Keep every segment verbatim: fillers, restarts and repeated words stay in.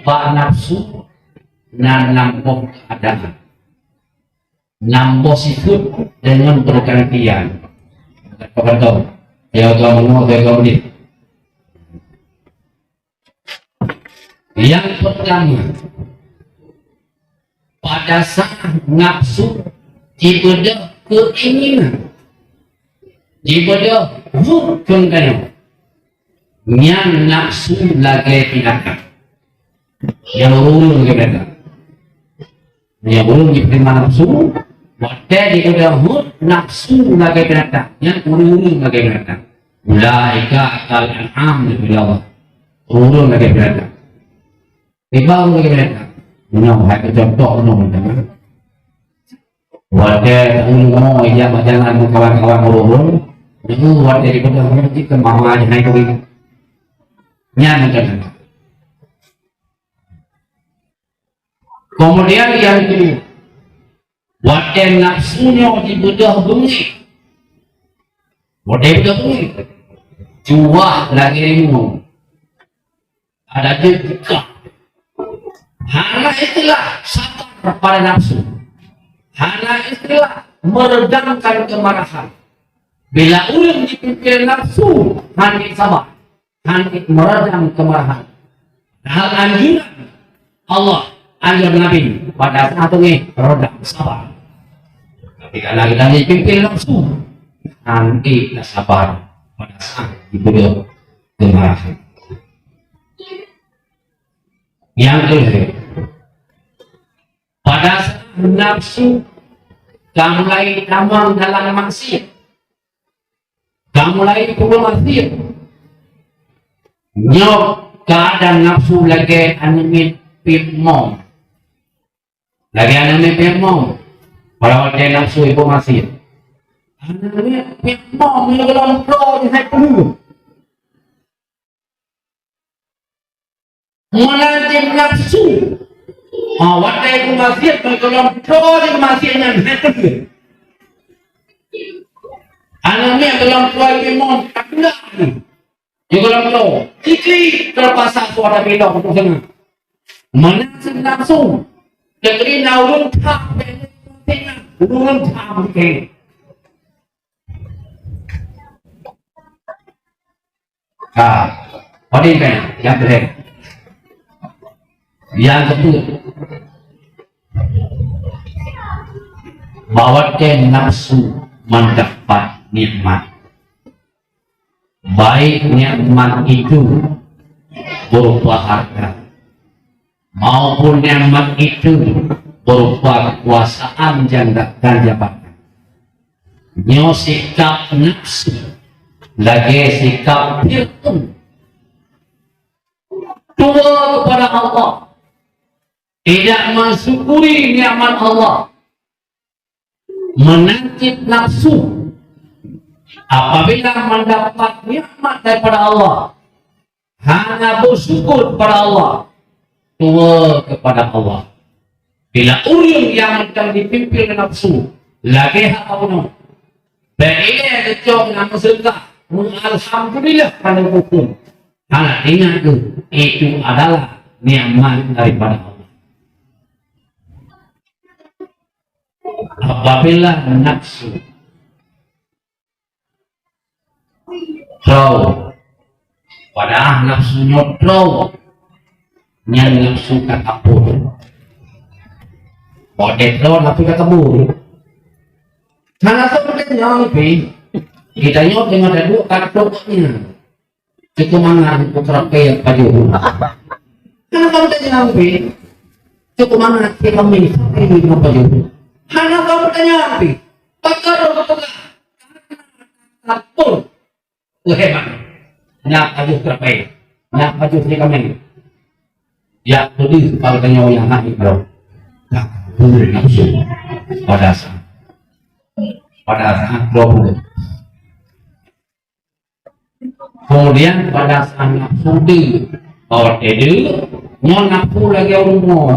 Bak nafsu na nam boh keuadaan. Nam boh sifeuet deungon beugantian. Contoh, ya, kamu, ya, kamu ni. Nyang peurtama, pada saat nafsu jibeudôh keuinginan, jibeudôh huk keuneuk, nyan nafsu lagée binatang. Nyang ureuëng lagée binatang. Nyang ureuëng jipeuteuma nafsu, watée jibeudôh huk nafsu lagée binatang, nyan ureuëng lagée binatang. Ulaika kal an'am, kata Allah. Ureuëng lagée binatang. Tiba ureuëng lagée binatang. Nyoe hai contoh nyoe. Watée ureuëng mo ijak bak jalan meukawan-kawan ureuëng, nyoe watée jibeudôh huk jih keu mama jih hai turi. Nyan macam mana? Keumudian nyang keudua, watée nafsu nyoe jibeudôh beungéh. Watée beudôh beungéh, cuah lagée rimong. Ada jeuet buka. Hana istilah sabar pada nafsu. Hana istilah meredamkan kemarahan. Bila ureuëng jipimpin nafsu, hana sabar. Hana meredam kemarahan. Padahal anjuran Allah, anjuran Nabi, pada saat ini redam, sabar. Tapi kalau kita dipimpin nafsu, nanti tak sabar pada saat dibeudôh kemarahan. Yang terakhir, pada saat nafsu ka mulai tamong dalam maksiat, ka mulai peubuet maksiat. Nyoe keuadaan nafsu lagée aneuk miet piep mom. Lagée aneuk miet piep mom. Pada watée nafsu ibu maksiat. Aneuk miet piep mom nyoe golom ploh jih hai peue. Meunan cit nafsu. Ha, watée keumaksiat, meukeulom droe di keumaksiat nyan, hai teubiet. Aneuk miet keulom droe limong, tak keuneuk. Di keulom droe. Sikli terpaksa suara bilong untuk sana. Meunan cit nafsu. Teukeudi na ureuëng tham, ureuëng tham, Ha, padahai kan, nyang keuhai. Nyang keupeuet, bahwa watée nafsu mendapat nikmat, baik nikmat itu berupa harta, maupun nikmat itu berupa kekuasaan dan, dan jabatan. Nyoe sikap nafsu lagée sikap Fir'aun. Tuwo kepada Allah, tidak mensyukuri nikmat Allah. Meunan cit nafsu, apabila mendapat nikmat daripada Allah, hana bersyukur kepada Allah, tuwo kepada Allah. Bila ureuëng nyang mantong jipimpin lé nafsu, lagée haba bunoe, bék ilée geucok na meuseukah, meualhamdulillah hana huköm. Hana ingat tu, itu adalah nikmat daripada Allah. Apabila nafsu droe, padahai nafsu nyoe droe, nyan nafsu ka kabur. Watée droe nafsu ka kabur, hana soe meuteumanyong pih. Geutanyoe teungoh taduek ka trok nyan. Cukup mangat untuk terapi pajoh. Hana kamu tanya ambil. Cukup mangat kita ambil terapi dengan pajoh. Hana kamu tanya ambil. Pakar untuk pegang. Atur. Wah, hebat. Nak pajoh terapi. Nak pajoh di kami. Ya, tulis kalau tanya yang hak itu. Tak boleh nafsu. Pada saat, pada saat dua puluh. Kemudian pada saat nafsu di, oh, tadi, nyoe nafsu lagée ureuëng mo.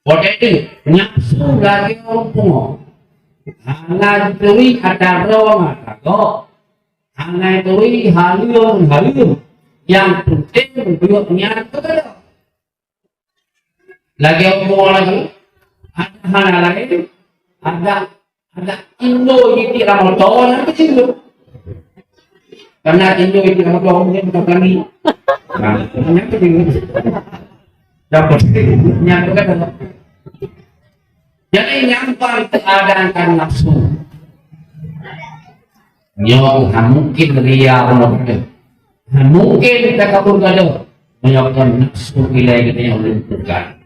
Oh, tadi, nafsu lagée ureuëng mo. Hana turi ata roh mata kok. Hana turi haleueng-haleueng. Yang penting duek nyan keudroe. Lagèe umpama lagèe, ada hana laén, ada, ada indo jitiek lam moto, nyan keuh jeuet. Karena indo jitiek lam moto, mungkin bukan kami. Nah, nyan keuh jeuet. Dapat, nyan keuh kan. Jadi, nyan ban keuadaan nafsu. Nyoe hana mungkin ria bunoe. Hana mungkin takabur gadoh. Meunyoe kon nafsu ilèe geutanyoe lumpuhkan.